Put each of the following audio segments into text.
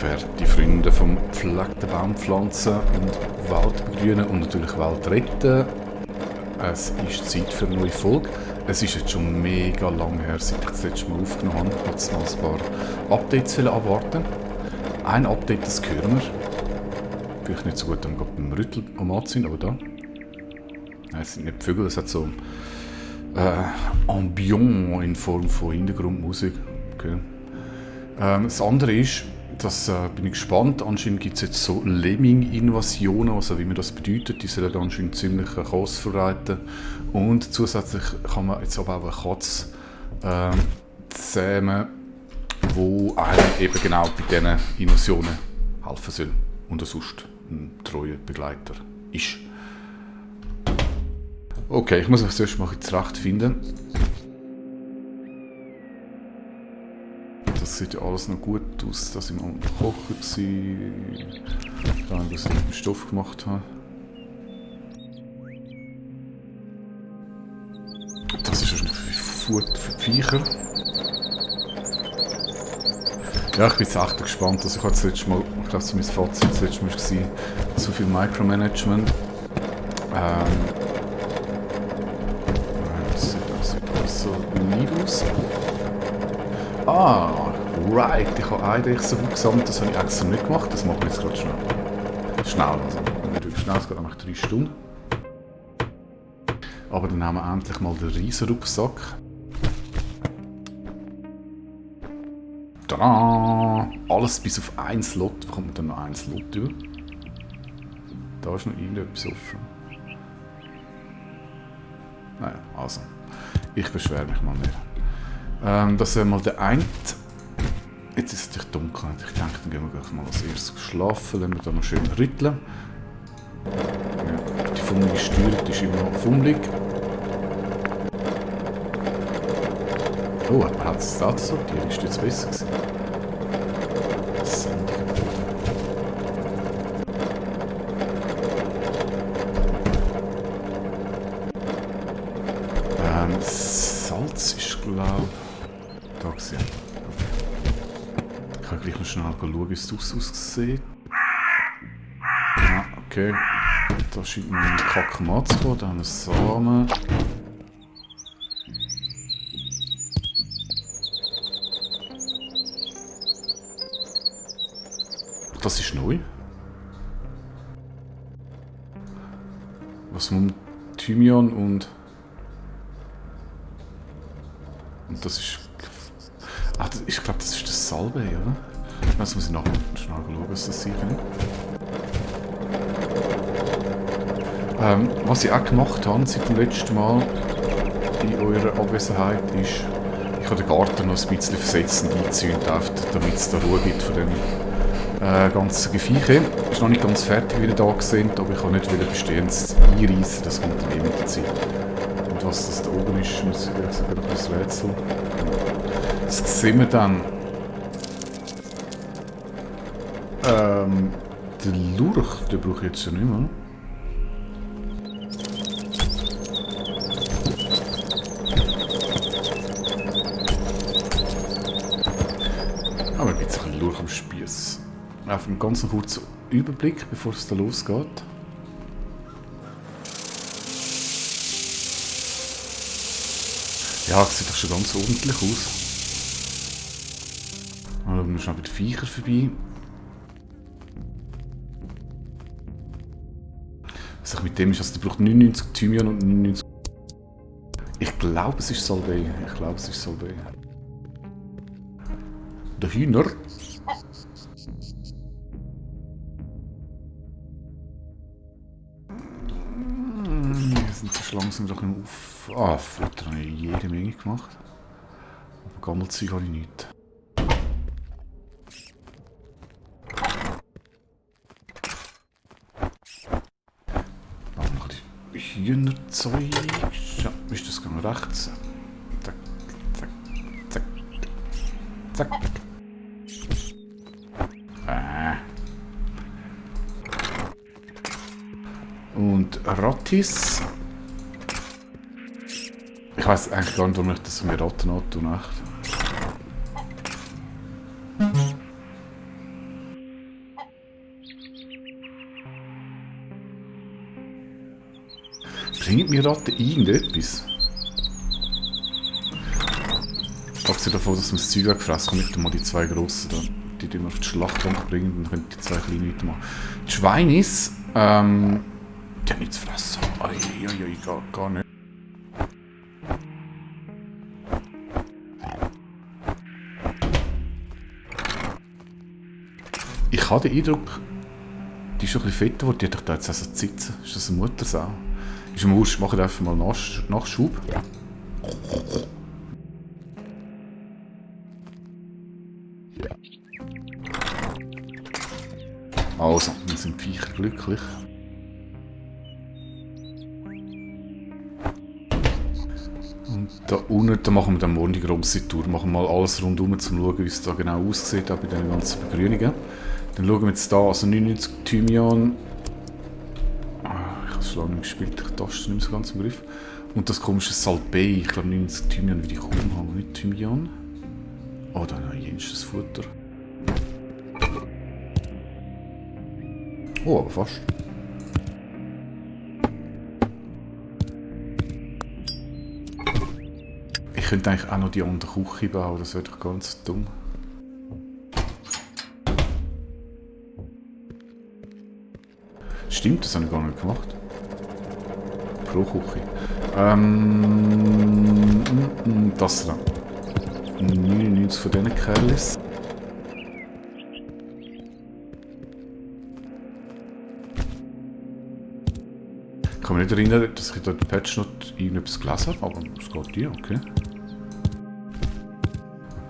Werte Freunde vom gepflegten Baumpflanzen und Waldbegrünen und natürlich Waldretten. Es ist Zeit für eine neue Folge. Es ist jetzt schon mega lang her, seit ich das letzte Mal aufgenommen habe. Ich wollte jetzt noch ein paar Updates abwarten. Ein Update, das hören wir. Vielleicht nicht so gut beim Rütteln am Anziehen, aber da. Nein, es sind nicht Vögel, es hat so Ambiance in Form von Hintergrundmusik. Okay. Das andere ist, das bin ich gespannt, anscheinend gibt es jetzt so Lemming-Invasionen, also wie man das bedeutet, die sollen anscheinend ziemlich Chaos verbreiten. Und zusätzlich kann man jetzt aber auch eine Katze zähmen, die einem eben genau bei diesen Invasionen helfen soll und sonst ein treuer Begleiter ist. Okay, ich muss mich zuerst mal zurechtfinden. Das sieht ja alles noch gut aus, dass ich mal am Kochen war. Was ich mit dem Stoff gemacht habe. Das ist ein Futter für die Viecher. Ja, ich bin jetzt echt gespannt. Also ich habe das letzte Mal, ich glaube, so mein Fazit das letzte Mal war, so viel Micromanagement. Das sieht alles so lieb aus. Ah, right. Ich habe eigentlich so gut gesammelt, das habe ich extra nicht gemacht. Das machen wir jetzt gerade schnell. Schnell, also natürlich schnell, es geht nämlich 3 Stunden. Aber dann haben wir endlich mal den riesen Rucksack. Tada! Alles bis auf ein Slot. Wo kommt man dann noch ein Slot über? Da ist noch irgendetwas offen. Naja, also. Ich beschwere mich mal nicht. Das wäre mal der eine. Jetzt ist es natürlich dunkel. Ich denke, dann gehen wir gleich mal als erstes schlafen. Lassen wir da noch schön rütteln. Ja, die fummelige Steuerung ist immer noch fummelig. Oh, aber hat es das sortiert? Ist jetzt besser gewesen? Sandiger Boden. Salz ist, glaube ich, da gesehen. Ich kann gleich noch schnell schauen, wie es aussieht. Ja, okay. Da scheint mir ein Kackmann zu kommen. Da haben wir Samen. Das ist neu. Was mit Thymian und das ist. Ah, ich glaube, das ist das Salbei, oder? Das muss ich nachher schnell schauen, was das sein kann. Was ich auch gemacht habe seit dem letzten Mal in eurer Abwesenheit ist, ich habe den Garten noch ein bisschen versetzt und eingezäunt, damit es da Ruhe gibt von dem ganzen Gevieche. Ist noch nicht ganz fertig wieder da gesehen, aber ich kann nicht wieder bestehendes einreißen, das kommt dann mit der Zeit. Und was das da oben ist, muss ich sagen, das Rätsel. Das sehen wir dann. Den Lurch, den brauche ich jetzt ja nicht mehr. Aber jetzt gibt es einen Lurch am Spieß. Auf einen ganz kurzen Überblick, bevor es da losgeht. Ja, es sieht doch schon ganz ordentlich aus. Dann schauen wir schnell bei den Viechern vorbei. Was ich mit dem ist, also der braucht 99 Thymian und 99... Ich glaube, es ist Salbei. Der Hühner. Wir sind so langsam doch nicht auf... Ah, Futter habe ich jede Menge gemacht. Aber Gammelzeug habe ich nicht. Dann noch die Hühnerzeug. Ja, ist das genau rechts. Zack, zack, zack, zack. Und Rattis. Ich weiss eigentlich gar nicht, warum ich das mir Ratten antue. Bringt mir Ratten irgendetwas? Abgesehen davon, dass man das Zeug weggefressen kommt, nicht mal die zwei grossen da. Die wir auf die Schlachtbank bringen, dann können die zwei kleinen nicht machen. Die Schweinis, die haben nichts zu fressen. Gar nicht. Ich habe den Eindruck, die ist schon ein bisschen fetter geworden. Die hat doch da jetzt also Zitzen. Ist das eine Muttersau? Ist ein Wurscht, machen einfach mal Nachschub. Also, dann sind die Viecher glücklich. Und da unten, da machen wir dann morgen die grosse Tour. Machen mal alles rundum, um zu schauen, wie es da genau aussieht, auch bei den ganzen Begrünungen. Dann schauen wir jetzt da, also 99 Thymian. Ich habe es schon lange nicht gespielt, ich habe die Tasten nicht mehr so ganz im Griff. Und das komische Salbei, ich glaube 99 Thymian will ich kaum haben, nicht Thymian. Oh, da habe ich jensches Futter. Oh, aber fast. Ich könnte eigentlich auch noch die andere Küche bauen, das wäre doch ganz dumm. Stimmt, das habe ich gar nicht gemacht. Pro Küche. Das da. 99 von diesen Kerlis. Ich kann mich nicht erinnern, dass ich da in der Patch noch irgendetwas gelesen habe, aber es geht dir, okay.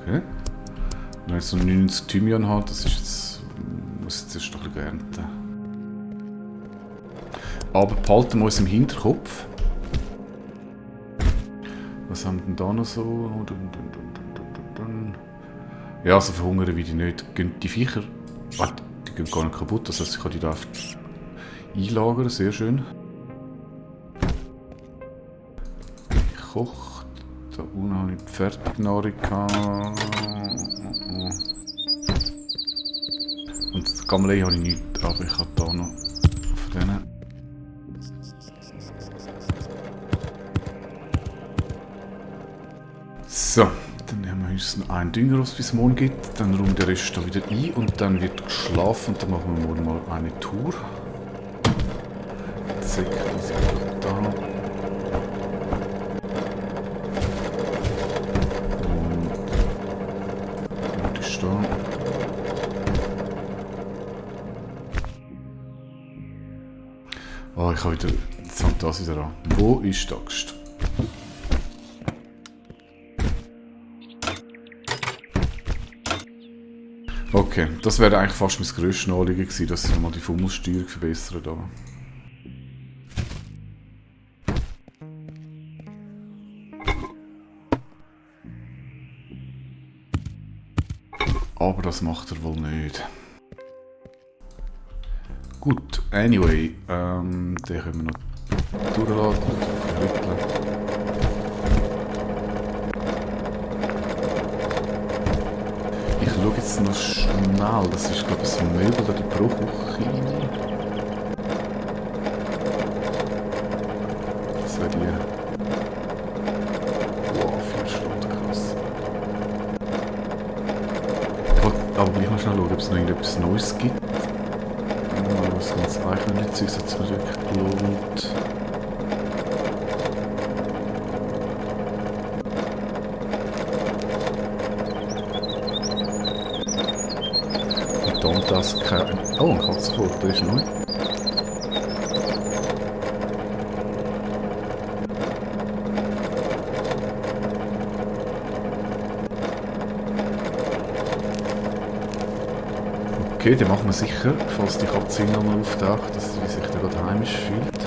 Okay. Wenn ich jetzt so 90 Thymian habe, das ist jetzt, muss ich jetzt noch ein bisschen ernten. Aber behalten wir uns im Hinterkopf. Was haben wir denn da noch so? Ja, also verhungern will ich nicht. Gehen die Viecher, die gehen gar nicht kaputt, das heißt, ich kann die da einlagern, sehr schön. Ich koche. Da unten habe ich die Fertignahrung. Und das Gamelei habe ich nicht, aber ich habe da noch von denen. So, dann haben wir uns noch einen Dünger, was es bis morgen gibt. Dann räumen der Rest da wieder ein und dann wird geschlafen und dann machen wir morgen mal eine Tour. Zack, die sind da. Und ist da. Oh, ich habe wieder. Jetzt fängt das wieder an. Wo ist die Axt? Okay, das wäre eigentlich fast mein grösstes Anliegen gewesen, dass ich mal die Fummelssteuerung verbessern da. Aber das macht er wohl nicht. Gut, anyway, den können wir noch durchladen. Ich schaue jetzt noch schnell, das ist glaube ich ein Möbel oder die Bruchküche. Das wäre die... Wow, 4 Stunden, krass. Aber gleich noch schnell schauen, ob es noch irgendetwas Neues gibt. Was ganz eigentlich ist, hat es mir wirklich gelohnt. Das kein... Oh, ein Katzenkopf, der ist neu. Okay, den machen wir sicher, falls die Katze nochmal auftaucht, dass sie sich da gerade heimisch fühlt.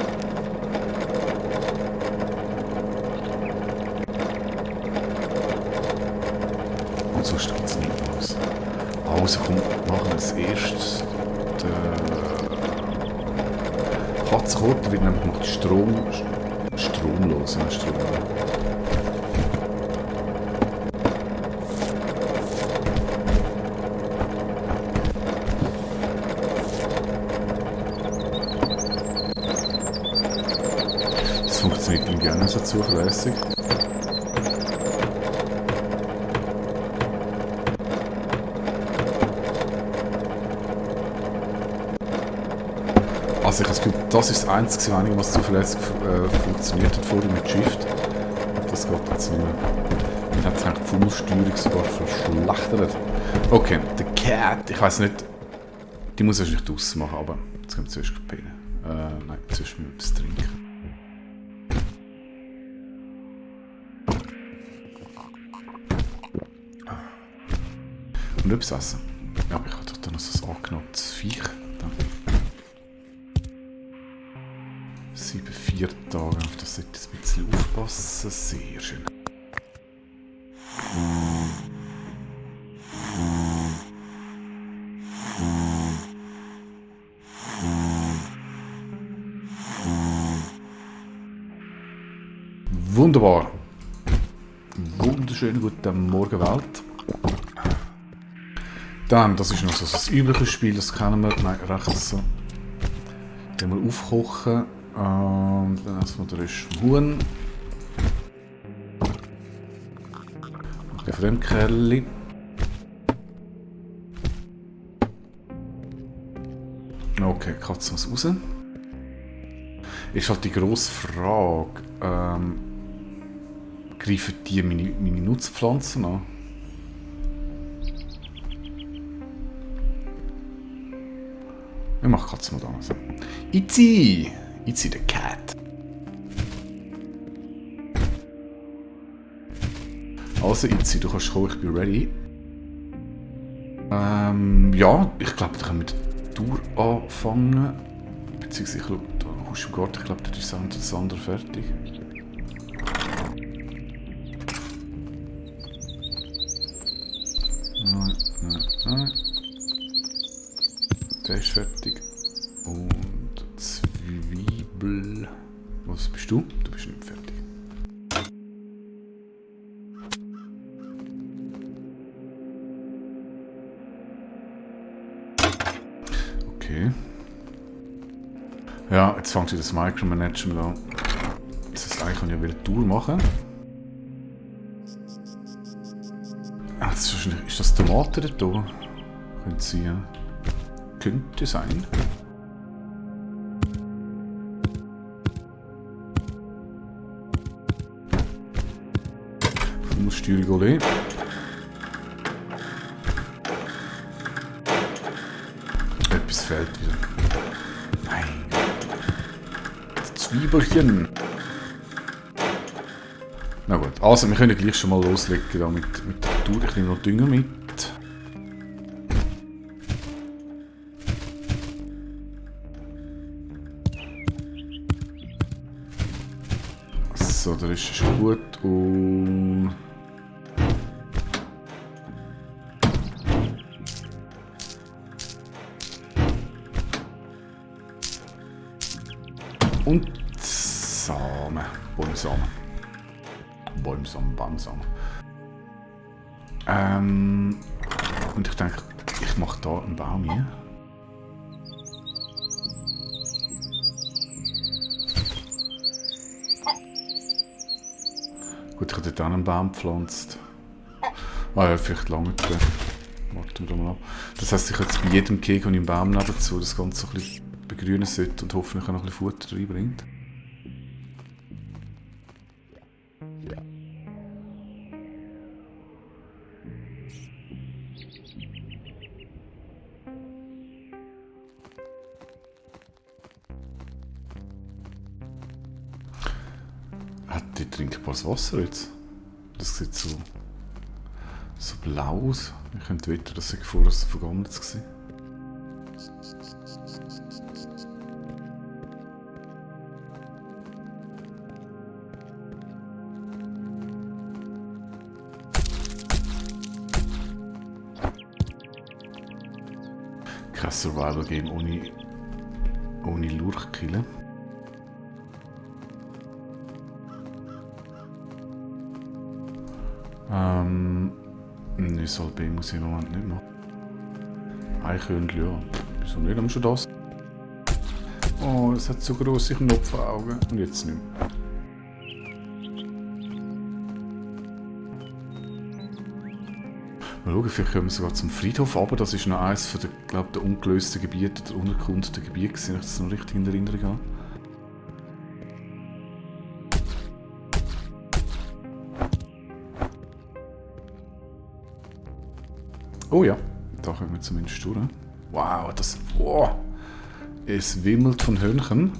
Und so steht es nicht aus. Also komm, machen wir als erstes den Katzenkopf, der wird nämlich noch stromlos. Ja, Strom. bin gerne so zuverlässig. Also ich habe das Gefühl, das ist das Einzige, was zuverlässig funktioniert hat vorher mit Shift. Das geht jetzt nicht mehr. Dann hat es eigentlich die Fummelsteuerung sogar verschlechtert. Okay, der Cat, ich weiss nicht, die muss ich wahrscheinlich draussen machen, aber jetzt können wir zuerst pennen. Nein, zuerst müssen wir etwas trinken. Und etwas essen. Ja, aber ich habe doch da noch so ein angenagtes Viech. Da. 4 Tage, auf das sollte ich ein bisschen aufpassen. Sehr schön. Wunderbar. Wunderschönen guten Morgen, Welt. Dann, das ist noch so das übliche Spiel, das kennen wir. Nein, recht so. Dann mal aufkochen. Und dann essen wir den Rest vom Huhn. Ein bisschen von dem Kerli. Okay, Katze muss raus. Ist halt die grosse Frage. Greifen die meine Nutzpflanzen an? Ich mache Katze mal da. Also. Itzi! Itzi the Cat. Also Itzi, du kannst kommen, ich bin ready. Ja, ich glaube, da können wir die Tour anfangen. Beziehungsweise, ich glaube, da kommst du im Garten, ich glaube, da ist das andere fertig. Nein, nein, nein. Der ist fertig. Und Zwiebel. Was bist du? Du bist nicht fertig. Okay. Ja, jetzt fängt das Micromanagement an. Das heißt, eigentlich kann ich ja wieder eine Tour machen. Das ist das Tomaten da? Könnte sein, ja. Könnte sein. Fummelsteuerung Olé. Etwas fehlt wieder. Nein. Das Zwiebelchen. Na gut, also wir können gleich schon mal loslegen da mit der Tour. Ich nehme noch Dünger mit. So, der ist gut und... Und Samen. Bäumsamen. Bäumsamen. Und ich denke, ich mache da einen Baum hier. Gut, ich habe dort einen Baum gepflanzt. Ah ja, vielleicht lange. Warten wir mal ab. Das heisst, ich jetzt bei jedem Keks einen Baum nebenzu das Ganze ein bisschen begrünen sollte und hoffentlich auch noch ein bisschen Futter reinbringt. Hat die trinkbares Wasser jetzt? Das sieht so blau aus. Ich könnte wetten, dass ich vorher vergangen war. Kein Survival-Game ohne Lurchkillen. Salbei muss ich im Moment nicht machen. Eichhörnchen, ja. Wieso nicht? Haben wir schon das? Oh, es hat so grosse Knopfaugen. Und jetzt nicht mehr. Mal schauen, vielleicht kommen wir sogar zum Friedhof, aber das ist noch eines von der, glaube der ungelösten Gebiete, der unerkundeten Gebiete, wenn ich das noch richtig in Erinnerung habe. Oh ja, da kommen wir zumindest durch. Wow, das... Wow. Es wimmelt von Hörnchen.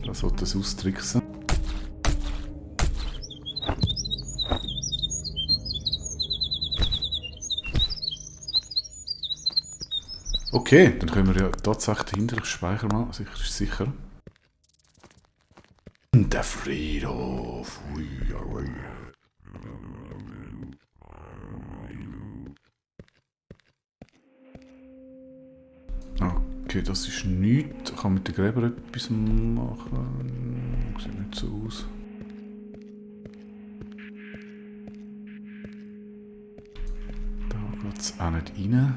Das sollte das austricksen. Okay, dann können wir ja tatsächlich dahinter. Ich speichere mal, sicher ist sicher. Der Friedhof. Ui, ui. Okay, das ist nichts. Ich kann mit den Gräbern etwas machen. Sieht nicht so aus. Da geht es auch nicht rein.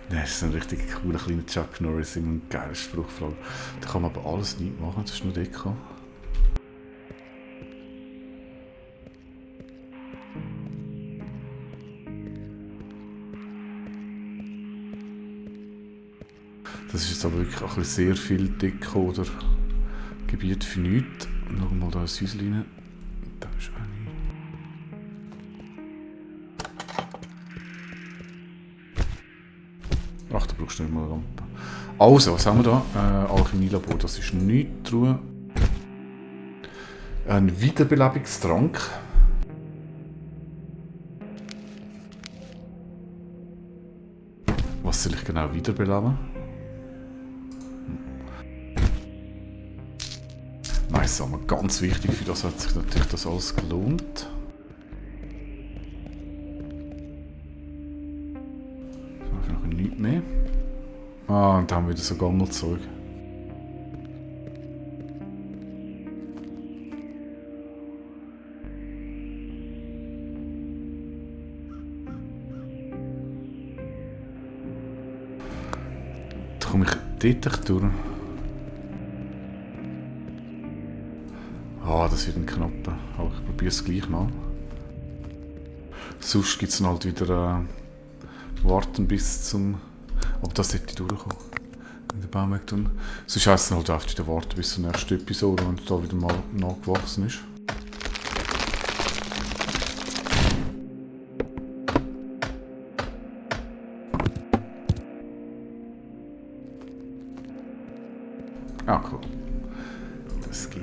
Das ist ein richtig cooler kleiner Chuck Norris, immer ein geiler Spruch. Da kann man aber alles nicht machen, das ist nur Deko. Das ist jetzt aber wirklich auch ein sehr viel Deko oder Gebiet für nichts. Schau mal da ins Häuschen rein. Da ist auch nichts. Ach, da brauchst du nicht mal eine Lampe. Also, was haben wir da? Alchemielabor, das ist nichts drin. Ein Wiederbelebungstrank. Was soll ich genau wiederbeleben? Nice, aber ganz wichtig, für das hat sich natürlich das alles gelohnt. So, noch nichts mehr. Ah, und da haben wir wieder so Gammelzeug. Da komme ich dort durch. Ah, das wird ein Knappen. Aber ich probiere es gleich mal. Sonst gibt es dann halt wieder warten bis zum... Ob das hätte durchkommen. In den Baumweg tun. Sonst heisst es dann halt einfach wieder warten bis zur nächsten Episode, wenn es da wieder mal nachgewachsen ist. Ah, cool. Das geht.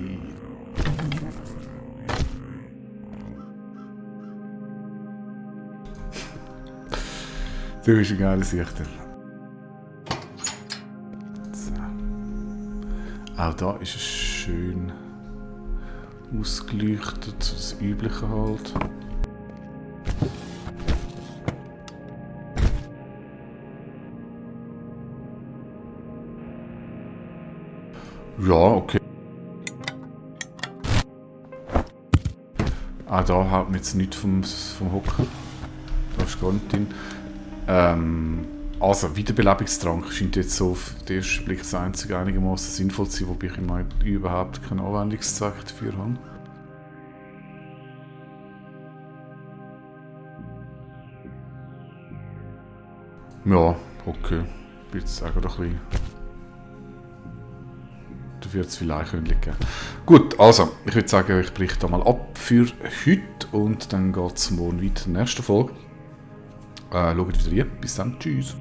Du bist ein geiler Sichter. So. Auch da ist es schön ausgeleuchtet, so das Übliche halt. Ja, okay. Auch da haut mir jetzt nichts vom Hocker. Da ist gar nicht drin. Also, Wiederbelebungstrank scheint jetzt so auf den ersten Blick das einzige einigermaßen sinnvoll zu sein, wobei ich immer überhaupt keinen Anwendungszweck dafür habe. Ja, okay. Ich würde sagen, doch ein bisschen. Dafür wird es viel Eichhörnchen geben. Gut, also, ich würde sagen, ich breche da mal ab für heute und dann geht es morgen weiter in der nächsten Folge. Schaut wieder rein. Bis dann. Tschüss.